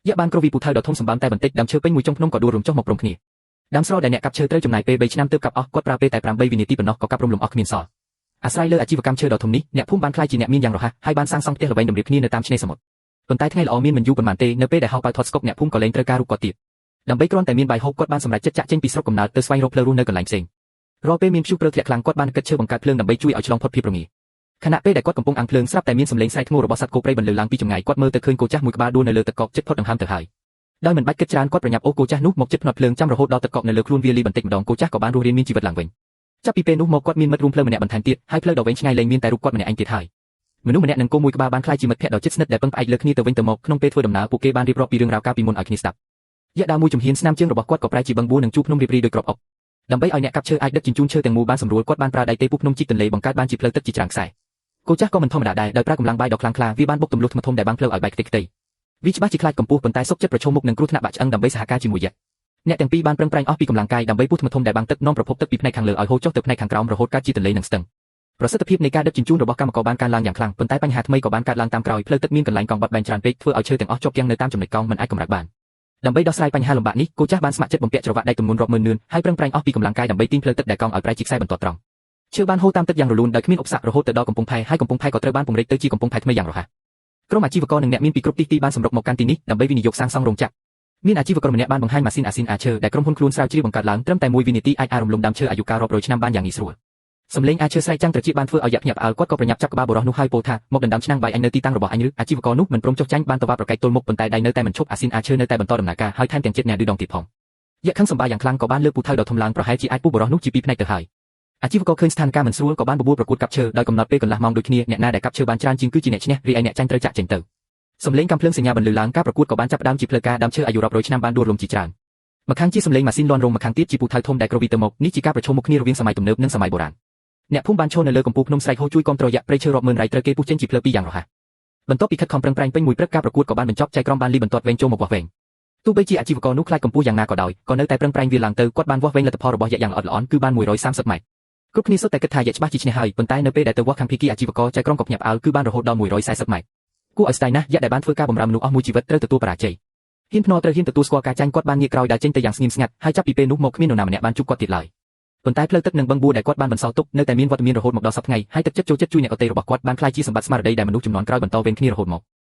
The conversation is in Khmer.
យក្សបានគ្រវីពូថៅដ៏ធំសម្បើមតែបន្តិចដើមឈើពេញមួយចុងភ្នំក៏ដួលរំចុះមកព្រមគ្នាដើមស្រដែលអ្នកកាប់ឈើត្រូវចំណាយពេល3ឆ្នាំទើបកាប់អស់គាត់ប្រើពេលតែ8វិនាទីប៉ុណ្ណោះក៏កាប់រំលំអស់គ្មានសល់អាស្រ័យលើអាជីវកម្មឈើដ៏ធំនេះអ្នកភូមិបានក្លាយជាអ្នកមានយ៉ាងរហ័សហើយបានសាងសង់ផ្ទះល្វែងតម្រៀបគ្នានៅតាមឆ្នេរសមុទ្រប៉ុន្តែថ្ងៃល្អមានមិនយូរប៉ុន្មានទេនៅពេលដែលហោប៉ៅថតស្កុកអ្នកភូមិក៏លែងត្រូវការរូបគាត់ទៀតដើម្បីគ្រាន់តែមានបាយហូបគាត់បានសម្រេចចិត្តចាក់ចេញពីស្រុកកំណើតទៅស្វែងរកផ្លូវរស់នៅកន្លែងផ្សេងរាល់ពេលមានព្យុះព្រើលធ្លាក់ខ្លាំងគាត់បានគិតឈើបង្កើតភ្លើងដើម្បីជួយឲ្យឆ្លងផុតភាពរងាខណៈពេលដែលគាត់កំពុងអាំងភ្លើងស្រាប់តែមានសំឡេងស្រែកធ្ងោរបស់សត្វគោព្រៃបន្លឺឡើងពីចម្ងាយគាត់មើលទៅឃើញគោចាស់មួយក្បាលដួលនៅលើទឹកកកជិតផុតដង្ហើមទៅហើយដោយមិនបាច់គិតច្រើនគាត់ប្រញាប់អូសគោចាស់នោះមកជិតភ្នាត់ភ្លើងចាំរហូតដល់ទឹកកកនៅលើខ្លួនវាលីបន្តិចម្ដងគោចាស់ក៏បានរស់រានមានជីវិតឡើងវិញចាប់ពីពេលនោះមកគាត់មានមិត្តរួមផ្លូវម្នាក់បន្ថែមទៀតហើយផ្លូវដ៏វែងឆ្ងាយលែងមានតែរូបគាត់ម្នាក់ឯងទៀតហើយមនុស្សម្នាក់និងគោមួយក្បាលបានក្លាយជាមិត្តភក្តិដ៏ជិតស្និទ្ធដែលពឹងផ្អែកលើគ្នាទៅវិញទៅមកក្នុងពេលធ្វើដំណើរពួកគេបានរៀបរាប់ពីរឿងរ៉ាវកាលពីមុនឲ្យគ្នាស្ដាប់យៈដើមមួយជំហានស្នាមជើងរបស់គាត់ក៏ប្រែជាបឹងបួនិងជួរភ្នំរៀបរីដោយក្របអុកដើម្បីឲ្យអ្នកកាប់ឈើអាចដឹកជញ្ជូនឈើទាំងមូលបានសម្រួលគាត់បានប្រើដៃទេពុះភ្នំជីកទន្លេបង្កើតបានជាផ្លូវទឹកជាច្រើនខ្សែគោចាស់ក៏មិនធម្មតាដែរដោយប្រើកម្លាំងបាយដ៏ខ្លាំងក្លាវាបានបុកទម្លុះថ្មធំដែលបាំងផ្លូវឲ្យបែកខ្ទេចខ្ទីវាច្បាស់ជាខ្លាចកម្ពស់ប៉ុន្តែសុខចិត្តប្រឈមមុខនឹងគ្រោះថ្នាក់បាក់ឆ្អឹងដើម្បីសហការជាមួយយក្សអ្នកទាំងពីរបានប្រឹងប្រែងអស់ពីកម្លាំងកាយដើម្បីពុះថ្មធំដែលបាំងទឹកនាំប្រភពទឹកពីផ្នែកខាងលើឲ្យហូរចុះទៅផ្នែកខាងក្រោមរហូតកើតជាទន្លេនិងស្ទឹងប្រសិទ្ធភាពនៃការដឹកជញ្ជូនរបស់កម្មករបានកើនឡើងយ៉ាងខ្លាំងប៉ុន្តែបញ្ហាថ្មីក៏បានកើតឡើងតាមក្រោយផ្លូវទឹកមានកន្លែងកង់បត់បែនច្រើនពេកធ្វើឲ្យឈើទាំងអស់ជាប់គាំងនៅតាមចំណុចកោងមិនអាចកម្រើកបានដើម្បីដោះស្រាយបញ្ហាលំបាកនេះគោចាស់បានស្ម័គ្រចិត្តបំពាក់ច្រវាក់ដែកទម្ងន់រាប់ម៉ឺននឿនហើយប្រឹងប្រែងអស់ពីកម្លាំងកាយដើម្បីទាញផ្លូវទឹកដែលកោងឲ្យប្រែជាខ្សែបន្ទាត់ត្រង់ឈើបានហូរតាមទឹកយ៉ាងរលូនដោយគ្មានឧបសគ្គរហូតទៅដល់កំពង់ផែហើយកំពង់ផែក៏ត្រូវបានពង្រីកទៅជាកំពង់ផែថ្មីយ៉ាងរហ័សក្រុមអាជីវករនិងអ្នកមានពីគ្រប់ទិសទីបានសម្រុកមកកាន់ទីនេះដើម្បីវិនិយោគសាងសង់រោងចក្រមានអាជីវករម្នាក់បានបង្ហាញម៉ាស៊ីនអាស៊ីនអាឈើដែលក្រុមហ៊ុនខ្លួនស្រាវជ្រាវបង្កើតឡើងត្រឹមតែមួយវិនាទីអាចអារំលំដើមឈើអាយុកាលរាប់រយឆ្នាំបានយ៉ាងងាយស្រួលសំឡេងអាឈើស្រែកចាំងត្រចៀកបានធ្វើឲ្យយក្សភ្ញាក់ផ្អើលគាត់ក៏ប្រញាប់ចាប់ក្បាលបុរសនោះហើយពោលថាមកដណ្ដើមឆ្នាំងបាយអញនៅទីតាំងរបស់អញឬអាជីវករនោះមិនព្រមចុះចាញ់បានតវ៉ាប្រកែកទល់មុខប៉ុន្តែដៃនៅតែមិនឈប់អាស៊ីនអាឈើនៅតែបន្តដំណើរការហើយថែមទាំងចិត្តអ្នកឌឺដងទៀតផងយក្សខឹងសម្បាយ៉ាងខ្លាំងក៏បានលើកពូថៅដ៏ធំឡើងប្រហែលជាអាចពុះបុរសនោះជាពីរផ្នែកទៅហើយអាជីវករឃើញស្ថានភាពមិនស្រួលក៏បានបបួលប្រកួតកាប់ឈើដោយកំណត់ពេលកន្លះម៉ោងដូចគ្នាអ្នកណាដែលកាប់ឈើបានច្រើនជាងគឺជាអ្នកឈ្នះរីឯអ្នកចាញ់ត្រូវចាក់ចេញទៅសំឡេងកាំភ្លើងសញ្ញាបន្លឺឡើងការប្រកួតក៏បានចាប់ផ្ដើមជាផ្លូវការដើមឈើអាយុរាប់រយឆ្នាំបានដួលរំជាច្រើនម្ខាងជាសំឡេងម៉ាស៊ីនលាន់រោងម្ខាងទៀតជាពូថៅធំដែលក្រវីទៅមកនេះជាការប្រឈមមុខគ្នារវាងសម័យទំនើបនិងសម័យបុរាណអ្នកភូមិបានឈរនៅលើកំពូលភ្នំស្រែកហូរជួយគាំទ្រយក្សព្រៃឈើរាប់ម៉ឺនរៃត្រូវគេពុះចេញជាផ្លូវពីរយ៉ាងរហ័សបន្ទាប់ពីខិតខំប្រឹងប្រែងពេញមួយព្រឹកការប្រកួតក៏បានបញ្ចប់ចៃក្រមបានលីបន្ទាត់វែងចូលមកវាស់វែងទោះបីជាអាជីវករនោះខ្លាចកម្ពស់យ៉ាងណាក៏ដោយក៏នៅតែប្រឹងប្រែងវាឡើងទៅគាត់បានវាស់វែងលទ្ធផលរបស់យក្សយ៉ាងល្អិតល្អន់គឺបាន130ម៉ែត្រគ្រប់គ្នាសុទ្ធតែគិតថាយក្សច្បាស់ជាឈ្នះហើយប៉ុន្តែនៅពេលដែលទៅវាស់ខាងភាគីអាជីវករចៅក្រមក៏ភ្ញាក់ផ្អើលគឺបានរហូតដល់140ម៉ែត្រគួរឲ្យស្ដាយណាស់យក្សដែលបានធ្វើការបម្រើមនុស្សអស់មួយជីវិតត្រូវទទួលបរាជ័យហ៊ានភ្នាល់ត្រូវហ៊ានទទួលស្គាល់ការចាញ់គាត់បានងាកក្រោយដើរចេញទៅយ៉ាងស្ងៀមស្ងាត់ហើយចាប់ពីពេលនោះមកគ្មាននរណាម្នាក់បានជួបគាត់ទៀតឡើយប៉ុន្តែផ្លូវទឹកនិងបឹងបួដែលគាត់បានបន្សល់ទុកនៅតែមានវត្តមានរហូតមកដល់សព្វថ្ងៃហើយទឹកចិត្តចូលចិត្តជួយអ្នកដទៃរបស់គាត់បានក្លាយជាសម្បត្តិស្មារតីដែលមនុស្សជំនាន់ក្រោយបន្តវេនគ្នារហូតមក។